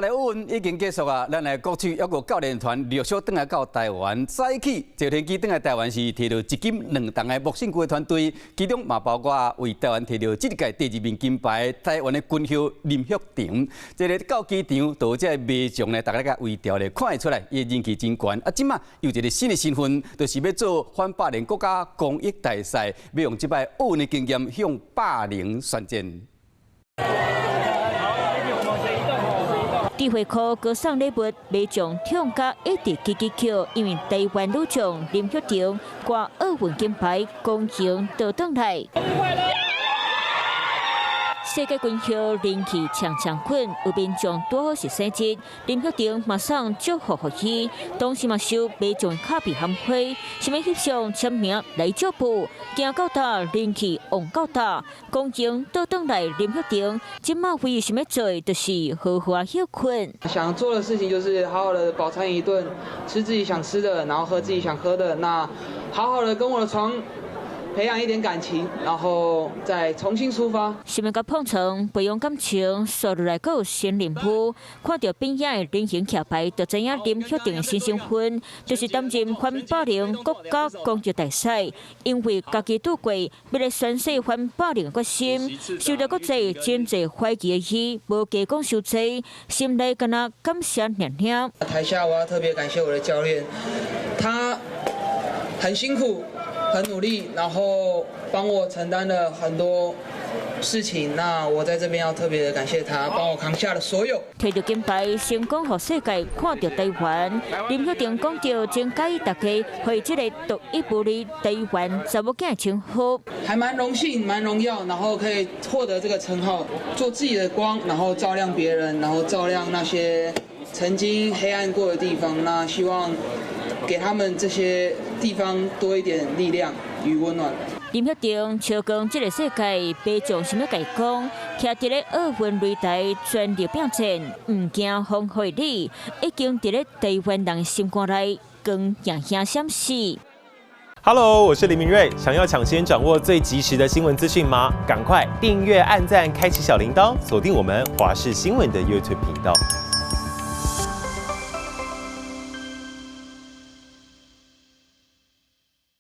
巴黎奧運已經結束啊，咱的國手猶閣教練團陸續轉來到台灣。早起坐飛機轉來台灣是提著一金兩銅的木勝區的團隊，其中嘛包括為台灣提著這屆第二面金牌台灣的軍後林旭霆。這个到機場就有這个馬將呢，大家共圍著咧，看會出來，伊的人氣真懸。啊，這馬有一个新的身份，就是欲做反霸凌國家公益大使，欲用這擺奧運的經驗向霸凌宣戰。指揮科閣送禮物，馬將痛甲一直吱吱叫，因為台灣女將林旭霆掛奧運金牌，光榮倒轉來。世界軍後人氣強強滾，有民眾拄好是生日，林旭霆嘛送祝福予伊，同時嘛收馬將卡片和花，想欲翕相簽名來祝福，行到佗人氣旺到佗，光榮倒轉來林旭霆，這馬唯一想欲做的就是好好仔歇睏。想做的事情就是好好的飽餐一頓，吃自己想吃的，然後喝自己想喝的，那好好的跟我的床培養一點感情，然後再重新出發。想欲共碰床培養感情，紲落來閣有新任務。看著邊仔的人形徛牌，就知影林旭霆的新身份，就是擔任反霸凌國家公益大使。因為家己拄過，欲來宣示反霸凌的決心，受到國際真濟懷疑的伊，無加講傷濟，心內敢若感謝爾爾。台下我要特別感謝我的教練，他很辛苦，很努力，然後幫我承擔了很多事情。那我在這邊要特別的感謝他，幫我扛下了所有。提著金牌，成功予世界看著台灣。林旭霆講著，真佮意大家予這个獨一無二台灣查某囝的稱號。還蠻榮幸，蠻榮耀，然後可以獲得這個稱號，做自己的光，然後照亮別人，然後照亮那些曾經黑暗過的地方。那希望給他們這些地方多一點力量與溫暖。林旭霆笑講，這个世界馬將想欲共伊講，徛佇咧奧運擂台全力拼戰，毋驚風雨你，已經佇咧台灣人心肝內光焱焱閃爍。 Hello，我是林明瑞，想要搶先掌握最及時的新聞資訊嗎？趕快訂閱、按讚、開啟小鈴鐺，鎖定我們華視新聞的 YouTube 頻道。